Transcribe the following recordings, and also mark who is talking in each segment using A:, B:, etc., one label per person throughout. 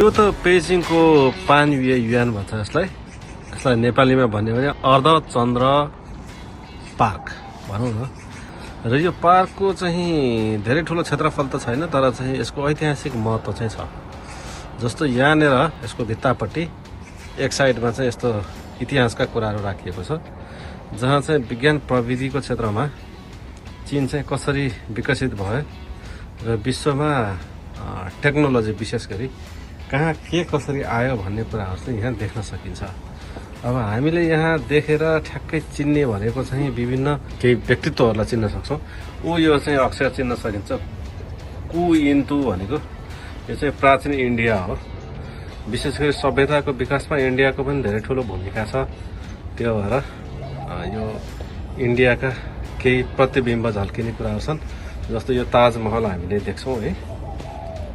A: यो त पेजिङको पानविय युआन भन्छ यसलाई नेपालीमा भन्यो भने अर्धचन्द्र पार्क भनौँ न। र यो पार्कको चाहिँ धेरै ठुलो क्षेत्रफल त छैन, तर चाहिँ यसको ऐतिहासिक महत्त्व चाहिँ छ। जस्तो यहाँनिर यसको भित्तापट्टि एक साइडमा चाहिँ यस्तो इतिहासका कुराहरू राखिएको छ, जहाँ चाहिँ विज्ञान प्रविधिको क्षेत्रमा चीन चाहिँ कसरी विकसित भयो र विश्वमा टेक्नोलोजी विशेष गरी कहाँ के कसरी आयो भन्ने कुराहरू चाहिँ यहाँ देख्न सकिन्छ। अब हामीले यहाँ देखेर ठ्याक्कै चिन्ने भनेको चाहिँ विभिन्न केही व्यक्तित्वहरूलाई चिन्न सक्छौँ। यो चाहिँ अक्षर चिन्न सकिन्छ, कु इन्तु भनेको यो चाहिँ प्राचीन इन्डिया हो। विशेष गरी सभ्यताको विकासमा इन्डियाको पनि धेरै ठुलो भूमिका छ। त्यो भएर यो इन्डियाका केही प्रतिबिम्ब झल्किने कुराहरू छन्। जस्तो यो ताजमहल हामीले देख्छौँ है,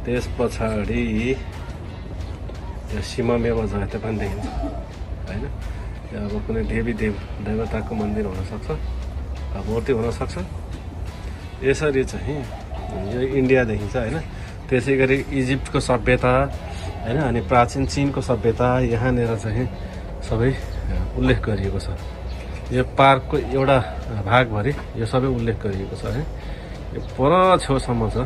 A: त्यस पछाडि यो सीममेव जयते पनि देखिन्छ होइन। यो अब कुनै देवताको मन्दिर हुनसक्छ, मूर्ति हुनसक्छ। यसरी चाहिँ यो इन्डिया देखिन्छ होइन। त्यसै गरी इजिप्टको सभ्यता होइन, अनि प्राचीन चिनको सभ्यता यहाँनिर चाहिँ सबै उल्लेख गरिएको छ। यो पार्कको एउटा भागभरि यो सबै उल्लेख गरिएको छ है। यो पर छेउसम्म छ।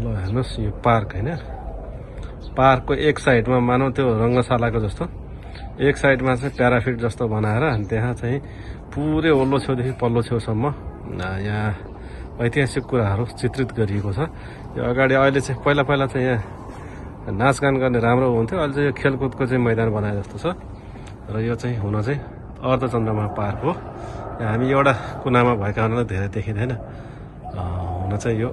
A: ल हेर्नुहोस् यो पार्क होइन। पार्कको एक साइडमा मानौँ त्यो रङ्गशालाको जस्तो एक साइडमा चाहिँ प्याराफिट जस्तो बनाएर अनि त्यहाँ चाहिँ पुरै वल्लो छेउदेखि पल्लो छेउसम्म यहाँ ऐतिहासिक कुराहरू चित्रित गरिएको छ। यो अगाडि अहिले चाहिँ पहिला चाहिँ यहाँ नाचगान गर्ने राम्रो हुन्थ्यो, अहिले चाहिँ यो खेलकुदको चाहिँ मैदान बनाए जस्तो छ। र यो चाहिँ हुन चाहिँ अर्धचन्द्रमा पार्क हो। हामी एउटा कुनामा भएका हुनाले धेरै देखिँदैन। हुन चाहिँ यो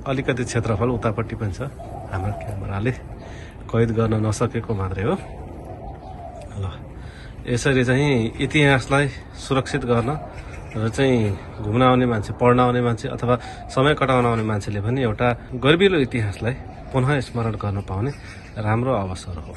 A: अलिकति क्षेत्रफल उतापट्टि पनि छ, हाम्रो क्यामेराले कैद गर्न नसकेको मात्रै हो। ल यसरी चाहिँ इतिहासलाई सुरक्षित गर्न र चाहिँ घुम्न आउने मान्छे, पढ्न आउने मान्छे अथवा समय कटाउन आउने मान्छेले पनि एउटा गर्विलो इतिहासलाई पुनः स्मरण गर्न पाउने राम्रो अवसर हो।